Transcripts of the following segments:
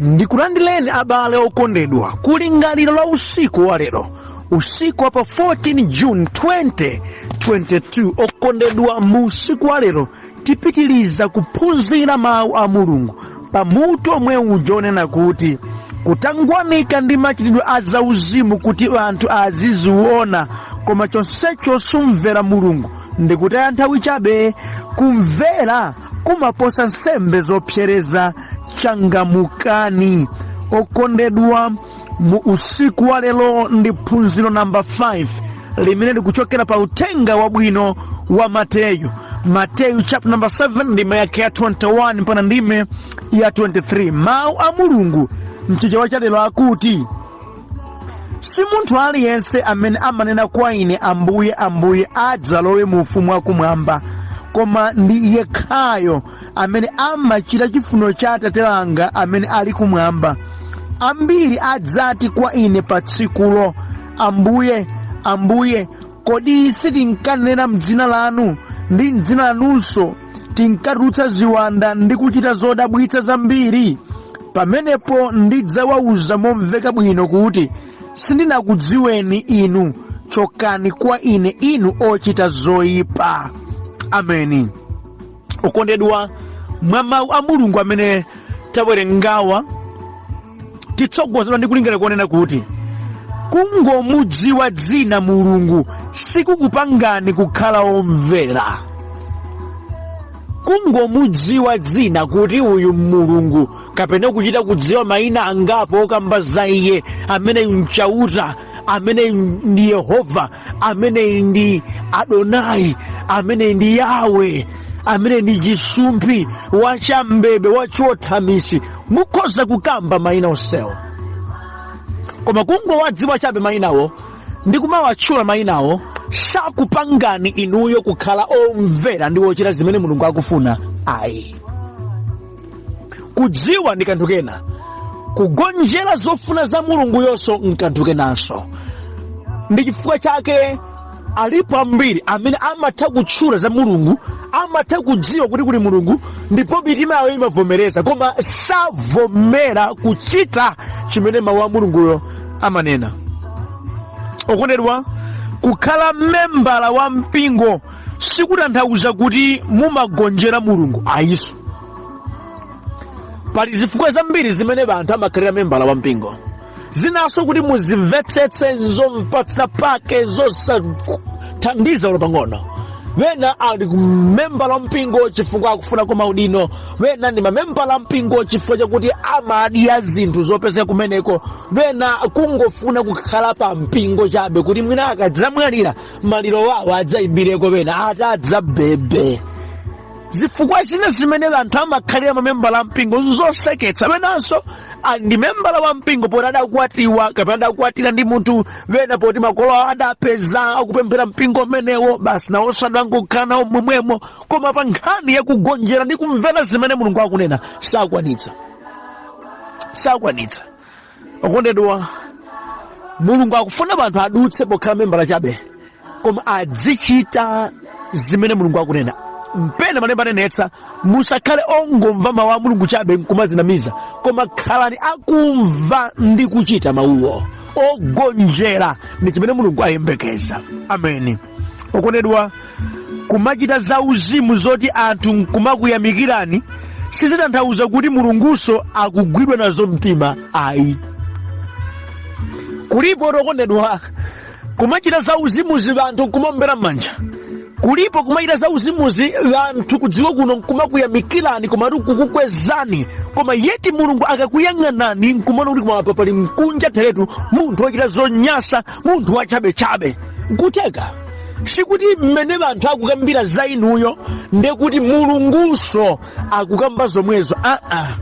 Ndikulandireni abale okondedwa kulingaliro la usiku wa lero, usiku wa pa 14 June 2022. Okondedwa, mu usiku wa lero tipitiliza kuphunzira mawu a Mulungu pa mutu omwe uja onena kuti kutangwanika ndi machitidwe a zauzimu kuti anthu aziziona, koma chonsecho sumvera Mulungu ndikutaya nthawi chabe. Kumvera kumaposa nsembe zopsereza. Changamukani okondedwa, mu usiku wa lero ndi phunziro namba 5 limene likuchokera pa uthenga wabwino wa Mateyu, Mateyu chapter number 7, ndime yake ya 21 mpaka ndime ya 23. Mawu a Mulungu mchichewa cha lero akuti, si munthu aliyense amene amanena kwa ine, 'Ambuye, Ambuye,' adzalowe mu ufumu wakumwamba, koma ndi yekhayo amene amachita chifuniro cha Atate anga amene ali kumwamba. Ambiri adzati kwa ine pa tsikulo, 'Ambuye, Ambuye, kodi sitinkanena m'dzina lanu, ndi m'dzina lanunso tinkatulutsa ziwanda ndi kuchita zodabwitsa zambiri?' Pamenepo ndidzawawuza momveka bwino kuti, 'Sindinakudziweni inu, chokani kwa ine inu ochita zoyipa.' Ameni. Okondedwa, mwa mawu a Mulungu amene tawerengawa titsogozedwa ndi kulingalira konena kuti kungomudziwa dzina Mulungu sikukupangani kukhala omvera. Kungomudziwa dzina kuti uyu Mulungu, kapena kuchita kudziwa mayina angapo okamba za iye, ameneyu nchauta, ameneyu ndi Yehova, ameneyu ndi Adonai, ameneyu ndi Yawe, amene ndi Chisumphi, wachambebe, wachothamisi, mukhoza kukamba mayina onsewo, koma kungowadziwa chabe mayinawo ndi kumawatchula mayinawo sakupangani inuyo kukhala omvera ndi wochita zimene Mulungu akufuna ayi. Kudziwa ndi kanthu kena, kugonjera zofuna za Mulunguyonso nkanthu kenanso. Ndi chifukwa chake alipo ambiri amene amatha kutchula za Mulungu, amatha kudziwa kuti kuli Mulungu, ndipo mitima yawo imavomereza, koma savomera kuchita chimene mawu a Mulunguyo amanena. Okondedwa, kukhala membala wa mpingo sikutanthauza kuti mumagonjera Mulungu ayiso. Pali zifukwa zambiri zimene anthu amakhalira membala wa mpingo, zinanso kuti muzimvetsetse nzopanda pake, zosathandiza olo pang'ono. Wena ali membala wa mpingo chifukwa akufuna maudindo, wena ndi mamembala a mpingo chifukwa chakuti amadya zinthu zopezeka kumeneko, wena kungofuna kukhala pa mpingo chabe kuti mwina akadzamwalira maliro wawo adzayimbireko, wena atadzabebe. Zifukwa zina zimene anthu amakhalira mamembala a mpingo nzoseketsa. Wenanso ali ndi membala wa mpingo poti adakwatiwa kapena adakwatira ndi munthu wena, poti makolo awo adapeza akupemphera mpingo umenewo, basi nawonso adangokhala nawo momwemo. Koma pa nkhani yakugonjera ndi kumvera zimene Mulungu akunena sakwanitsa, sakwanitsa. Okondedwa, Mulungu akufuna anthu adutse pokhala membala chabe, koma adzichita zimene Mulungu akunena. Mpena malemba anenetsa, musakhale ongomva mawu a Mulungu chabe nkumadzinamiza, koma khalani akumva ndi kuchita mawuwo, ogonjera ndi chimene Mulungu ayembekeza. Ameni. Okondedwa, kumachita zauzimu zoti anthu nkumakuyamikirani sizitanthauza kuti Mulungunso akugwidwa nazo mtima ayi. Kulipo, okondedwa, kumachita zauzimuzi anthu nkumaombera m'manja, kulipo kumachita zauzimuzi anthu kudziko kuno nkumakuyamikirani, komatu kukukwezani, koma yeti Mulungu akakuyang'anani nkumaona kuti koma apa pali mkunja theretu, munthu wochita zonyasa, munthu wachabechabe. Nkutheka sikuti mmene anthu akukambira za inuyo ndekuti Mulungunso akukamba zomwezo. Aa,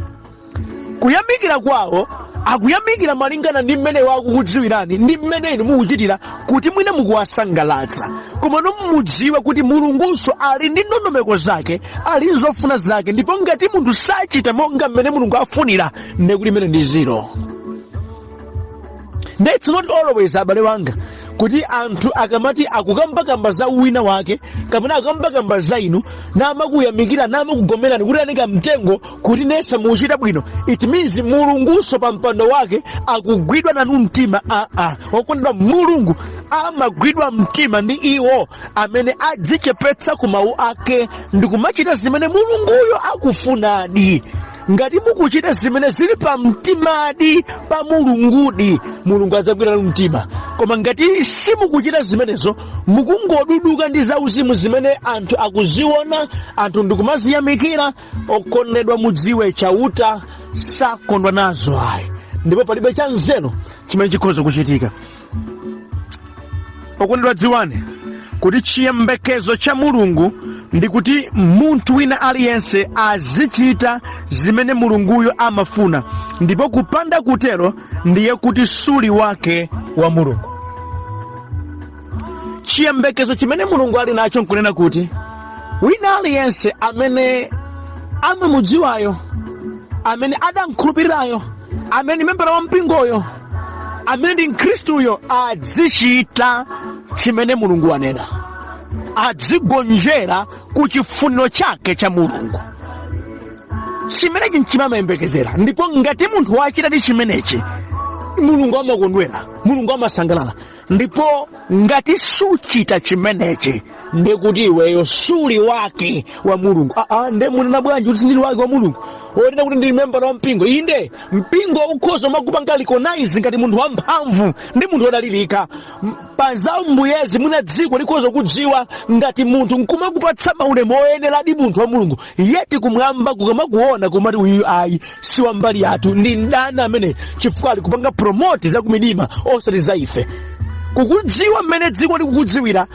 kuyamikira kwawo akuyamikira malingana ndi mmene akukudziwirani ndi mmene inu mukuchitira, kuti mwina mukuwasangalatsa. Koma mudziwe kuti Mulungunso ali ndi ndondomeko zake, ali ndi zofuna zake, ndipo ngati munthu sachita monga mmene Mulungu afunira, ndekuti imene ndi zero. It's not always, abale wanga, Kuti anthu akamati akukambakamba za wina wake kapena akukambakamba za inu, namakuyamikira, namakugomerani kuti anika mtengo kuti nesa mukuchita bwino, it means Mulungunso pa mpando wake akugwidwa nanu mtima. Aa, okondedwa, Mulungu amagwidwa mtima ndi iwo amene adzichepetsa ku mawu ake ndi kumachita zimene Mulunguyo akufunadi. Ngati mukuchita zimene zili pa mtimadi pa Mulungudi, Mulungu adzagwira nanu mtima. Koma ngati simukuchita zimenezo, mukungoduduka ndi zauzimu zimene anthu akuziona, anthu ndikumaziyamikira, okondedwa, mudziwe Chauta sakondwa nazo ayi, ndipo palibe cha nzeru chimene chikhoza kuchitika. Okondedwa, dziwani kuti chiyembekezo cha Mulungu ndi kuti munthu wina aliyense azichita zimene Mulunguyo amafuna, ndipo kupanda kutero ndiye kuti suli wake wa Mulungu. Chiyembekezo chimene Mulungu ali nacho nkunena kuti wina aliyense amene amamudziwayo, amene adamkhulupirirayo, amene ndi membala wa mpingoyo, amene ndi mkhristuyo, azichita chimene Mulungu wanena, azigonjera ku chifuniro chake cha Mulungu. Chimenechi nchimamayembekezera, ndipo ngati munthu wachitadi chimenechi, Mulungu amakondwera, Mulungu amasangalala. Ndipo ngati suchita chimenechi, ndikuti iweyo suli wake wa Mulungu. Aa, nde munena bwanji kuti sindili wake wa Mulungu, onena kuti ndili membala wa mpingo? Inde, mpingo ukhoza umakupanga recognize ngati munthu wamphamvu ndi munthu wodalirika pa za mbuyezi. Mwina dziko likhoza kudziwa ngati munthu nkumakupatsa maulemu oyeneradi munthu wa Mulungu, yet kumwamba kukamakuona kumati, "Uyu ayi, si wa mbali yathu, ndi mdani amene, chifukwa ali kupanga promote za kumidima osati za ife." Kukudziwa mmene dziko likukudziwira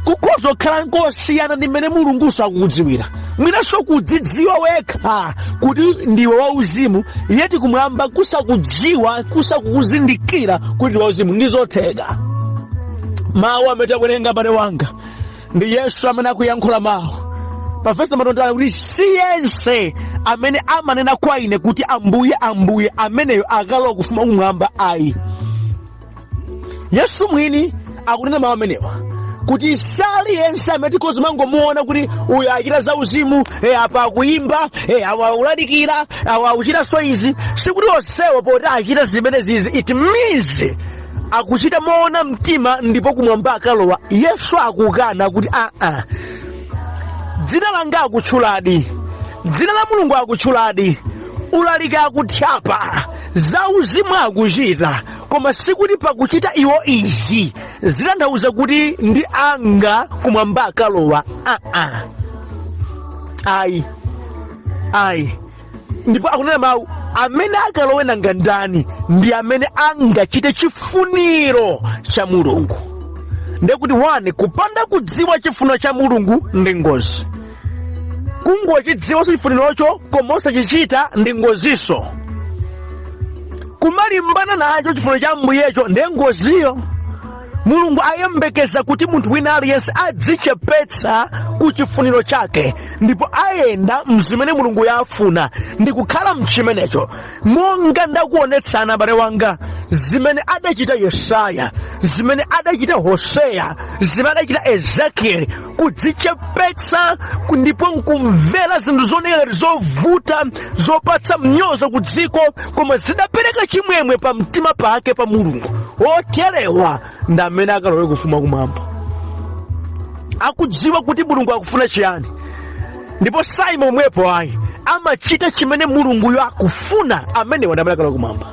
kukhoza kukhala kosiyana ndi mmene Mulunguso akukudziwira. Mwinanso kudzidziwa wekha kuti ndiwe wauzimu, yet kumwamba kusakudziwa, kusakukuzindikira kuti ndiwe wauzimu, ndi zotheka. Mawu amene tawerenga, abale wanga, ndi Yesu amene akuyankhula mawu pa vesi namba 21 kuti, "Si yense amene amanena kwa ine kuti, 'Ambuye, Ambuye,' ameneyo akalowa kufumu kumwamba ayi." Yesu mwini akunena mawu amenewa kuti saliyense amene tikhoza mangomuona kuti uyu achita zauzimu, apa akuyimba, awa akulalikira, awa akuchitanso izi, sikuti onsewo poti achita zimene zizi it means akuchita moona mtima ndipo kumwamba akalowa. Yesu akukana kuti, aa, dzina langa akutchuladi, dzina la Mulungu akutchuladi, ulaliki akuthyapa, zauzimu akuchita, koma sikuti pakuchita iwo izi zitanthauza kuti ndi anga, kumwamba akalowa. Aa, ayi, ayi. Ndipo akunena mawu, amene akalowe nanga ndani? Ndi amene angachite chifuniro cha Mulungu. Ndekuti 1, kupanda kudziwa chifuniro cha Mulungu ndi ngozi. Kungochidziwanso chifunirocho koma osachichita ndi ngozinso. Kumalimbana nacho chifuniro cha Mbuyecho ndi ngoziyo. Mulungu ayembekeza kuti munthu wina aliyense adzichepetsa ku chifuniro chake ndipo ayenda mzimene Mulungu yafuna ndi kukhala mchimenecho, monga ndakuonetsana, abale wanga, zimene adachita Yesaya, zimene adachita Hoseya, zimene adachita Ezekieli, kudzichepetsa ndipo nkumvera zinthu zooneka ngati zovuta, zopatsa mnyozo ku dziko, koma zidapereka chimwemwe pa mtima pake pa Mulungu. Oterewa ndi amene akalowe kufumu kumwamba, akudziwa kuti Mulungu akufuna chiyani, ndipo saima pomwepo ayi, amachita chimene Mulunguyo akufuna. Amenewa ndi amene akalowe kumwamba,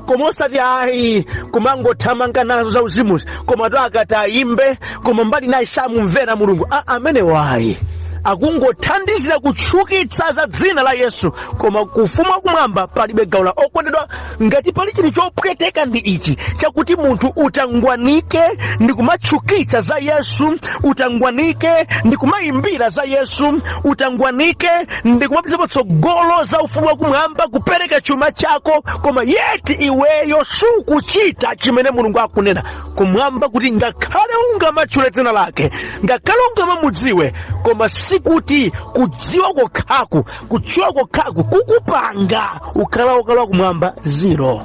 koma osati ayi, kumangothamanga nazo za uzimuzi, koma to akati ayimbe, koma mbali naye samumvera Mulungu. Amenewa ayi, akungothandizira kutchukitsa za dzina la Yesu, koma kufumu kumwamba palibe gawo la. Okondedwa, ngati pali chinthu chopweteka ndi ichi chakuti munthu utangwanike ndi kumatchukitsa za Yesu, utangwanike ndi kumayimbira za Yesu, utangwanike ndi kumapititsa patsogolo za ufumu wakumwamba, kupereka chuma chako, koma yet iweyo sukuchita chimene Mulungu akunena, kumwamba kuti ngakhale ungamatchule dzina lake, ngakhale ungamamudziwe, koma sikuti kudziwa kokhaku, kutchula kokhaku kukupanga ukhala okalowa kumwamba. Zero.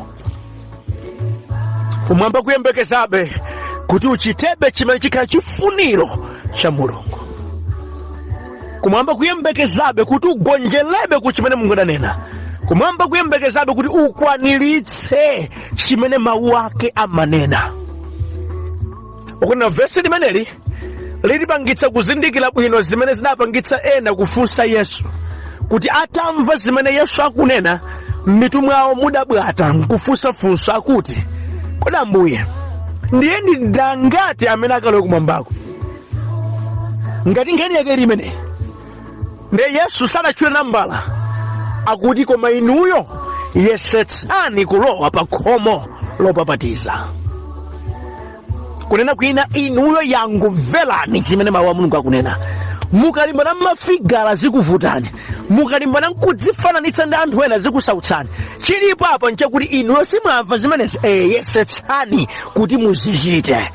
Kumwamba kuyembekezabe Kuti uchitebe chimene chikhala chifuniro cha Mulungu. Kumwamba kuyembekezabe kuti ugonjerebe ku chimene Mulungu adanena. Kumwamba kuyembekezabe kuti ukwaniritse chimene mawu ake amanena. Okondedwa, vesi limeneli litipangitsa kuzindikira bwino zimene zinapangitsa ena kufunsa Yesu, kuti atamva zimene Yesu akunena, m'mitu mwawo mudabwata nkufunsa funso akuti, kodi Ambuye, ndiye ndi angati amene akalowe kumwambako? Ngati nkhani yake ili imeneyi, ndiye Yesu sanatchule nambala, akuti koma inuyo yesetsani kulowa pa khomo lopapatiza. Kunena kwina, inuyo yangomverani chimene mawu a Mulungu akunena. Mukalimbana mmafigala zikuvutani, mukalimbana nkudzifananitsa ndi anthu ena zikusautsani. Chilipo apa nchakuti inuyo simwamva zimenezi, yesetsani kuti muzichite,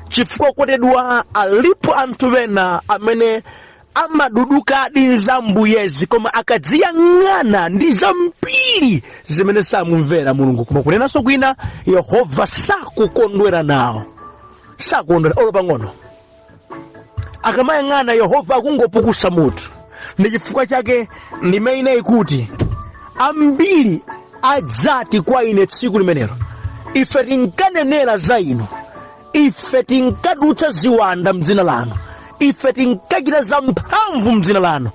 chifukwa okondedwa, alipo anthu ena amene amadudukadi za Mbuyezi, koma akadziyang'ana ndi zambiri zimene samumvera Mulungu. Koma kunenanso kwina, Yehova sakukondwera nawo, sakukondwera olo pang'ono. Akamayang'ana Yehova akungopukusa mutu. Ndi chifukwa chake ndime ina ikuti, ambiri adzati kwa ine tsiku limenelo, ife tinkanenera za inu, ife tinkatulutsa ziwanda mdzina lanu, ife tinkachita zamphamvu mdzina lanu.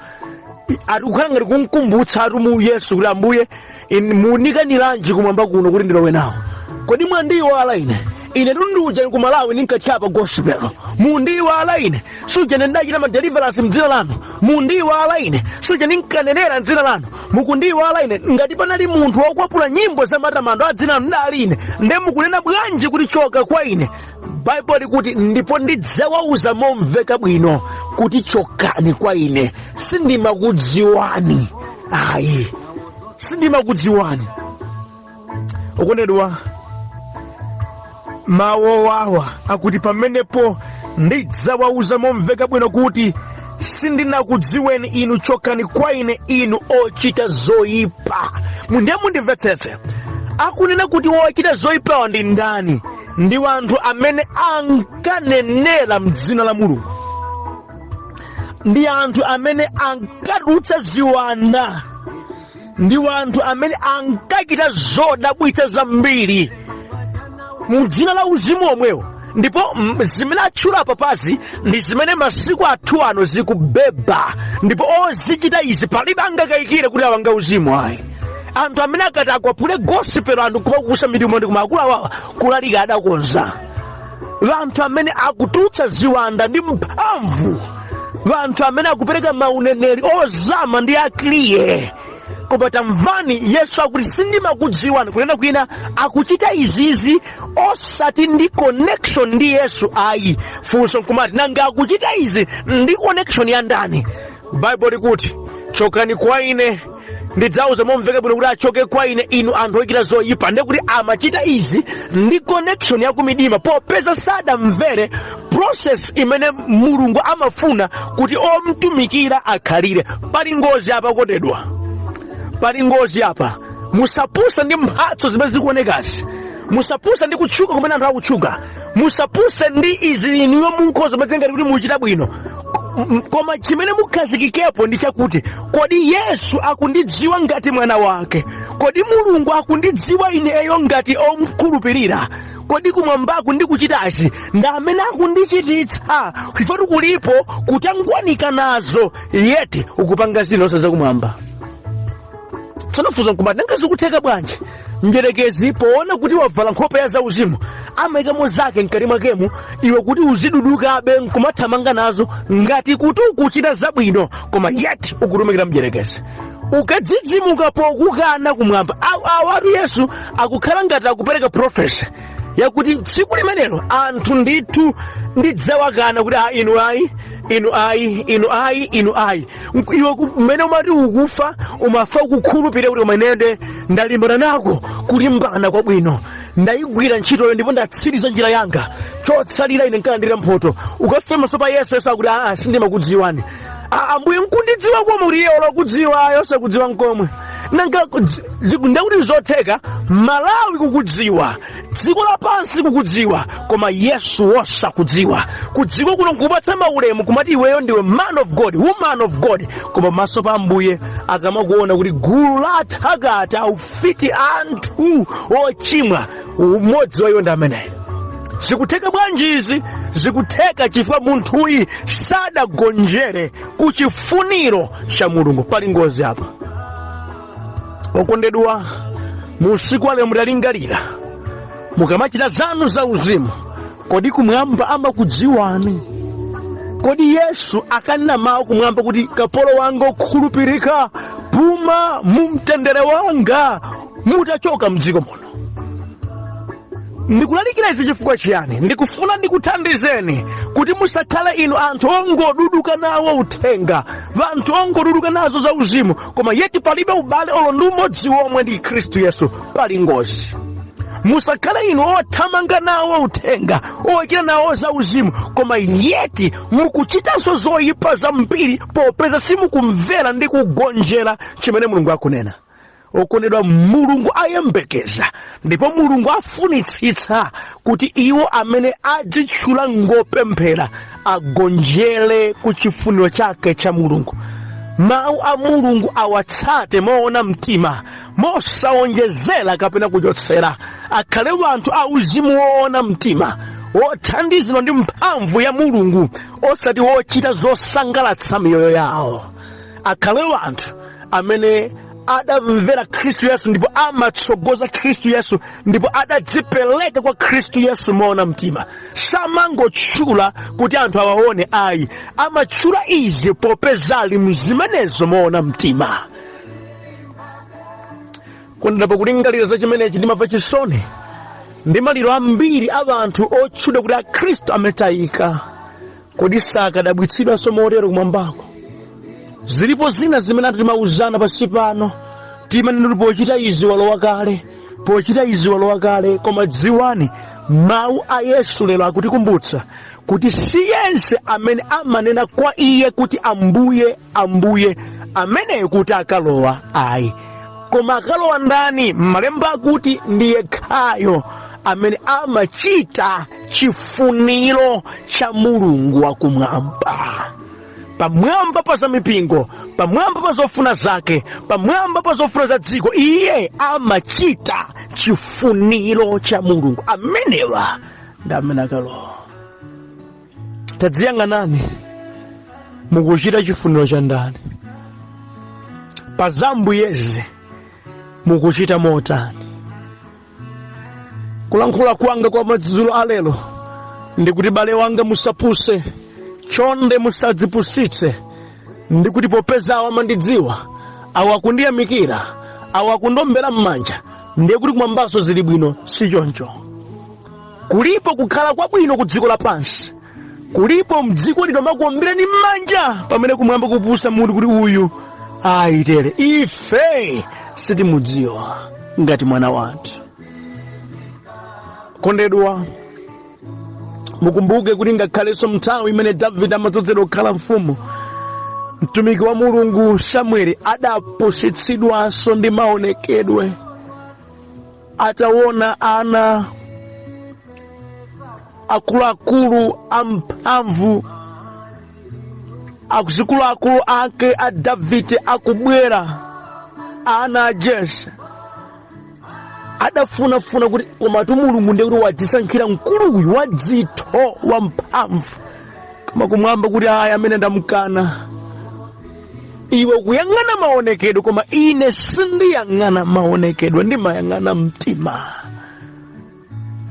Atikukhala ngati kumkumbutsa atu Yesu kuti, Ambuye, munikaniranji kumwamba kuno kuti ndilowe nawo? Kodi mwandiyiwala ine? Ine tundiuja ku Malawi ndinkatchapa gospel, mundiyiwala ine? Suja ndidachita ma deliverance mdzina lanu, mundiyiwala ine? Suja ndinkanenera mdzina lanu, mukundiyiwala ine? Ngati panali munthu wokwapula nyimbo za matamando a dzina lanu, ndali ine. Nde mukunena bwanji kuti choka kwa ine? Baibulo likuti, ndipo ndidzawauza momveka bwino kuti chokani kwa ine, sindimakudziwani ayi, sindimakudziwani. Okondedwa, mawu owawa akuti, pamenepo ndidzawauza momveka bwino kuti sindinakudziweni inu, chokani kwa ine inu ochita zoyipa. Ndiye mundimvetsetse, akunena kuti wochita zoyipawa ndi ndani? Ndi anthu amene ankanenera mdzina la Mulungu, ndi anthu amene ankatulutsa ziwanda, ndi anthu amene ankachita zodabwitsa zambiri mu dzina la uzimu omwewo. Ndipo zimene atchula papazi ndi zimene masiku athu ano zikubeba, ndipo ozichita izi palibe angakayikire kuti awanga uzimu ayi. Anthu amene akati akwapule gospel, anthu kumakukusa mitima ndi kumakulu awawa kulalika adakonza. Anthu amene akutulutsa ziwanda ndi mphamvu, anthu amene akupereka mauneneri ozama ndi akliye. Koma tamvani Yesu akuti sindimakudziwani. Kunena kwina, akuchita izizi osati ndi connection ndi Yesu ayi. Funso nkumati, nanga akuchita izi ndi connection ya ndani? Baibulo likuti, chokani kwa ine, ndidzauza momveka bwino kuti achoke kwa ine inu anthu ochita zoyipa. Ndiye kuti amachita izi ndi connection ya kumidima, popeza sadamvere process imene Mulungu amafuna kuti omtumikira akhalire. Pali ngozi apa, okondedwa, pali ngozi apa. Musapuse ndi mphatso zimene zikuonekazi, musapuse ndi kutchuka kumene anthu akutchuka, musapuse ndi izi inuyo munkhoza madzengati kuti muchita bwino. Koma chimene mukhazikikepo ndi chakuti, kodi Yesu akundidziwa ngati mwana wake? Kodi Mulungu akundidziwa ineyo ngati omkhulupirira? Kodi kumwambaku ndikuchitazi ndi amene akundichititsa? Chifukwa kulipo kutangwanika nazo, yeti ukupanga zina zakumwamba. Tsono funso nkumati, nanga zikutheka bwanji? Mdyerekezi poona kuti wavala nkhope ya zauzimu, amayikamo zake mkati mwakemu iwe kuti uzidudukabe nkumathamanga nazo ngati kuti ukuchita zabwino, koma yet ukutumikira mdyerekezi. Ukadzidzimuka pokukana kumwamba, awatu Yesu akukhala ngati akupereka prophecy yakuti tsiku limenelo anthu ndithu ndidzawakana kuti, a inu ayi, inu ayi, inu ayi, inu ayi. Iwe mmene umati ukufa, umafa ukukhulupirira kuti koma ine ndalimbana nako kulimbana kwabwino, ndayigwira ntchitoyo ndipo ndatsiriza njira yanga, chotsalira ine nkalandira mphoto. Ukafika pamaso pa Yesu, Yesu akuti, aa, sindimakudziwani. Ambuye, nkundidziwa komwe? Kuti iye olokudziwa ayo osakudziwa nkomwe. Nanga ndakuti zotheka Malawi kukudziwa, dziko lapansi kukudziwa, koma Yesu wosakudziwa. Kudziko kuno nkupatsa maulemu, kumati iweyo ndiwe man of God, woman of God, koma pamaso pa Ambuye akamakuona kuti gulu la athakati, aufiti, anthu ochimwa, umodzi wa iwo ndi ameneyo. Zikutheka bwanji izi? Zikutheka chifukwa munthuyi sadagonjere ku chifuniro cha Mulungu. Pali ngozi apa, okondedwa. Mu usiku wa lero mutalingalira, mukamachita zanu za uzimu, kodi kumwamba amakudziwani? Kodi Yesu akanena mawu kumwamba kuti, "Kapolo wanga okhulupirika, puma mu mtendere wanga," mutachoka mdziko muno? Ndikulalikira izi chifukwa chiyani? Ndikufuna ndikuthandizeni kuti musakhale inu anthu ongoduduka nawo uthenga, anthu ongoduduka nazo za uzimu, koma yeti palibe ubale olo ndi umodzi womwe ndi Khristu Yesu. Pali ngozi. Musakhale inu othamanga nawo uthenga, ochita nawo za uzimu, koma yeti mukuchitanso zoyipa zambiri, popeza simukumvera ndi kugonjera chimene Mulungu akunena. Okondedwa, Mulungu ayembekeza ndipo Mulungu afunitsitsa kuti iwo amene adzitchula ngopemphera agonjere ku chifuniro chake cha Mulungu, mawu a Mulungu awatsate moona mtima, mosawonjezera kapena kuchotsera. Akhale wanthu auzimu woona mtima, wothandizidwa ndi mphamvu ya Mulungu, osati wochita zosangalatsa miyoyo yawo. Akhale wanthu amene adamvera Khristu Yesu ndipo amatsogoza Khristu Yesu ndipo adadzipereka kwa Khristu Yesu moona mtima. Samangotchula kuti anthu awaone ayi, amatchula izi popeza ali mzimenezo moona mtima. Kondedwa, pakulingalira za chimenechi ndimamva chisoni ndi maliro ambiri a anthu otchedwa kuti Akhristu ametayika. Kodi sakadabwitsidwanso motero kumwambako? Zilipo zina zimene anthu timauzana pansi pano, timanena kuti pochita izi walowa kale, pochita izi walowa kale. Koma dziwani, mawu a Yesu lero akutikumbutsa kuti si yense amene amanena kwa iye kuti, "Ambuye, Ambuye," ameneyo kuti akalowa ayi. Koma akalowa ndani? Malemba akuti ndi yekhayo amene amachita chifuniro cha Mulungu wakumwamba. Pamwamba pa zamipingo, pamwamba pa zofuna zake, pamwamba pa zofuna za dziko, iye amachita chifuniro cha Mulungu. Amenewa ndi amene akalowa. Tadziyang'anani, mukuchita chifuniro cha ndani? Pa za Ambuyezi mukuchita motani? Kulankhula kwanga kwa madzulo alero ndikuti, bale wanga, musapuse chonde, musadzipusitse ndikuti popeza awa amandidziwa, awa akundiyamikira, awa akundombera m'manja, ndiye kuti kumwambaso zili bwino. Si choncho. Kulipo kukhala kwabwino ku dziko lapansi, kulipo mdziko lino makuombirani m'manja, pamene kumwamba kupusa mutu kuti uyu ayitere ife sitimudziwa ngati mwana wathu. Kondedwa, mukumbuke kuti ngakhalenso mnthawi imene Davide amadzozedwa kukhala mfumu, mtumiki wa Mulungu Samueli adapusitsidwanso ndi maonekedwe. Ataona ana akuluakulu amphamvu, akuluakulu ake a Davide akubwera, ana a Jese, adafunafuna kuti komatu Mulungu ndiye kuti wadzisankhira mkuluyu wadzitho wamphamvu. Koma kumwamba kuti, "Aya, amene ndamkana. Iwe ukuyang'ana maonekedwe, koma ine sindiyang'ana maonekedwe, ndimayang'ana mtima."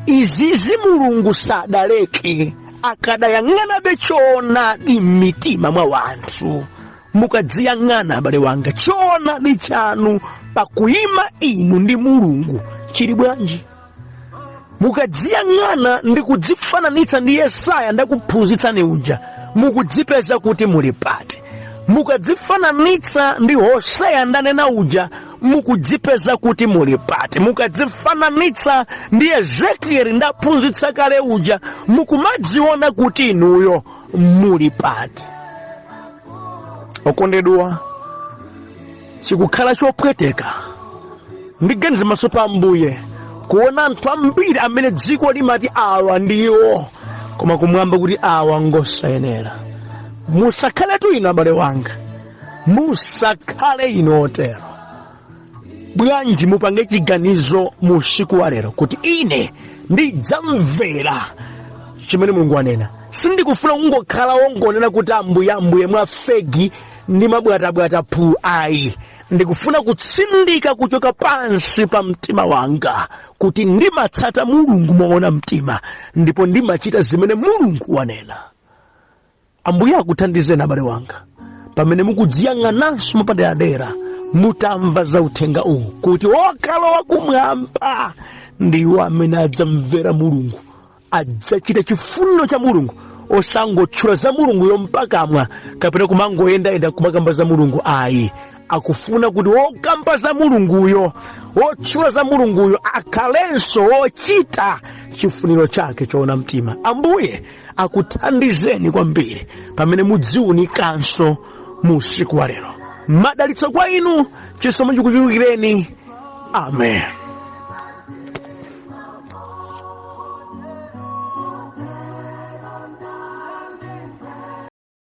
Izizi Mulungu sadaleke, akadayang'anabe choonadi m'mitima mwa wanthu. Mukadziyang'ana, abale wanga, choonadi chanu pakuyima inu ndi Mulungu chili bwanji? Mukadziyang'ana ndi kudzifananitsa ndi Yesaya ndakuphunzitsani uja, mukudzipeza kuti muli pati? Mukadzifananitsa ndi Hoseya ndanena uja, mukudzipeza kuti muli pati? Mukadzifananitsa ndi Ezekieli ndaphunzitsa kale uja, mukumadziona kuti inuyo muli pati? Okondedwa, chikukhala chopweteka. Ndiganiza maso pa Ambuye kuona anthu ambiri amene dziko limati awa ndiwo, koma kumwamba kuti awa ngosayenera. Musakhaletu inu, abale wanga, musakhale inu otero. Bwanji mupange chiganizo mu usiku wa lero kuti ine ndidzamvera chimene Mulungu anena? Sindikufuna kungokhala wongonena kuti Ambuye, Ambuye mwa fegi ndi mabwatabwata phu, ayi. Ndikufuna kutsindika kuchoka pansi pa mtima wanga kuti ndimatsata Mulungu moona mtima ndipo ndimachita zimene Mulungu wanena. Ambuye akuthandizeni, abale wanga, pamene mukudziyang'ananso mwapaderadera mutamva za uthenga uwu kuti okalowa kumwamba ndiwo amene adzamvera Mulungu, adzachita chifuniro cha Mulungu, osangotchula za Mulunguyo mpakamwa kapena kumangoyendayenda kumakamba za Mulungu, ayi. Akufuna kuti wokamba za Mulunguyo, wotchula za Mulunguyo, akhalenso wochita chifuniro chake choona mtima. Ambuye akuthandizeni kwambiri pamene mudziunikanso mu usiku wa lero. Madalitso kwa inu, chisomo chikuchulukireni. Amen.